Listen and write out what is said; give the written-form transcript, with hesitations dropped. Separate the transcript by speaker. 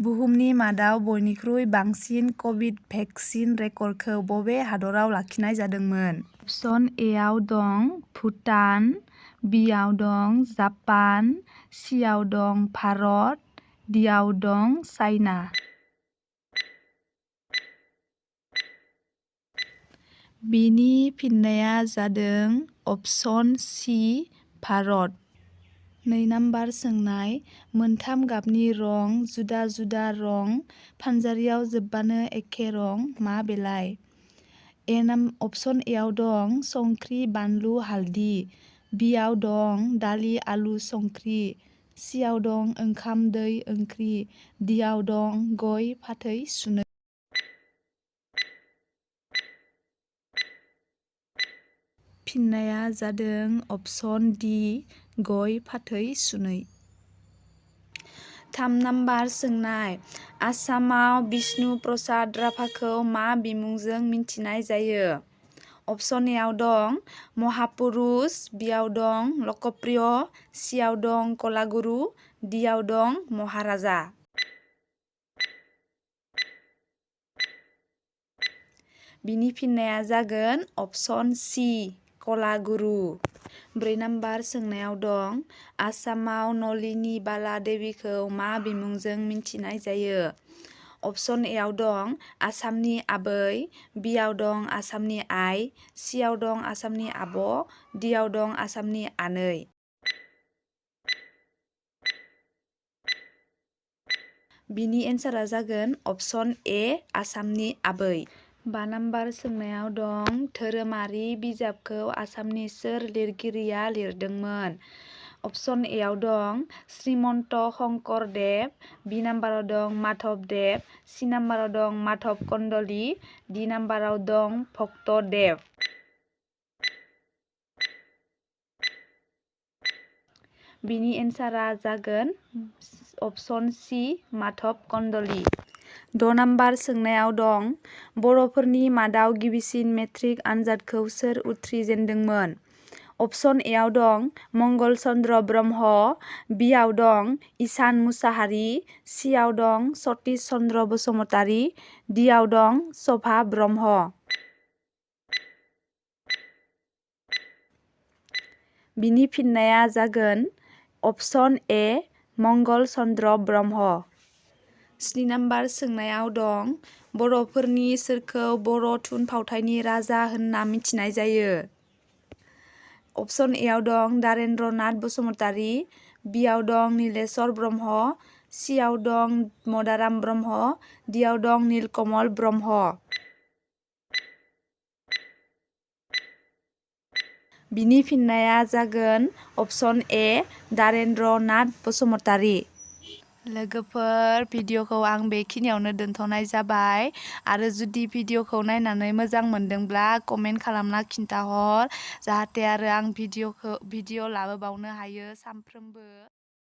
Speaker 1: बुहुमनि मादाव बयनिख्रुइ बांसिन कभिड भेक्सिन रेकर्डखौ बबे हादराव लाखिनाय जादोंमोन? अपसन ए आव दं भुटान, बि आव दं जापान, सि आव दं भारत, डि आव दं चाइना। बिनि फिननाया जादों अपसन सि भारत। 2 नाम्बार सोंनाय – मोनथाम गाबनि रं जुदा-जुदा रं फानजारियाव जोबबानो एखे रं मा बेलाय? अपसन ए आव दं संख्रि बानलु हालदि, बि आव दं दालि आलु संख्रि, सि आव दं ओंखाम दै ओंख्रि, डि आव दं गय फाथै सुनै। फिननाया जादों अपसन डि गय फाथै सुनै। 3 नाम्बार सोंनाय – आसामाव बिष्णु प्रसाद राभाखौ मा बिमुंजों मिथिनाय जायो? अपसन ए आव दं महापुरुष, बि आव दं लकप्रिय, सि आव दं कलागुरु, डि आव दं महाराजा। बिनि फिननाया जागोन अपसन सि कलागुरु। 4 नाम्बार सोंनायाव दं आसामाव नलिनी बाला देवीखौ मा बिमुंजों मिथिनाय जायो? अपसन ए आव दं आसामनि आबै, बि आव दं आसामनि आइ, सि आव दं आसामनि आब', डि आव दं आसामनि आनै। बिनि एन्सारा जागोन अपसन ए आसामनि आबै। 5 नाम्बार सोंनायाव दं धोरोमारि बिजाबखौ आसामनि सोर लिरगिरिया लिरदोंमोन? अपसन ए आव दं श्रीमन्त शंकरदेव, बि नाम्बाराव दं माधबदेव, सि नाम्बाराव दं माधब कन्दली, डि नाम्बाराव दं भक्तदेव। बिनि एन्सारा जागोन अपसन सि माधब कन्दली। 6 नाम्बार सोंनायाव दं बर'फोरनि मादाव गिबिसिन मेट्रिक आनजादखौ सोर उथ्रिजेनदोंमोन? अपसन ए आव दं मंगल चन्द्र ब्रह्म, बि आव दं ईसान मुसाहारि, सि आव दं सतिश चन्द्र बसुमतारि, डि आव दं सभा ब्रह्म। बिनि फिननाया जागोन अपसन ए मंगल चन्द्र ब्रह्म। 7 नाम्बार सोंनायाव दं बर'फोरनि सोरखौ बर' थुनफावथायनि राजा होनना मिथिनाय जायो? अपसन ए आव दं द्वारेन्द्र नाथ बसुमतारि, बि आव दं नीलेश्वर ब्रह्म, सि आव दं मदाराम ब्रह्म, डि आव दं नीलकमल ब्रह्म। बिनि फिननाया जागोन अपसन ए द्वारेन्द्र नाथ बसुमतारि। लोगोफोर भिडिअखौ आं बेखिनियावनो दोनथ'नाय जाबाय आरो जुदि भिडिअखौ नायनानै मोजां मोनदोंब्ला कमेन्ट खालामना खिन्थाहर जाहाथे आरो आं भिडिअ लाबोबावनो हायो सानफ्रोमबो।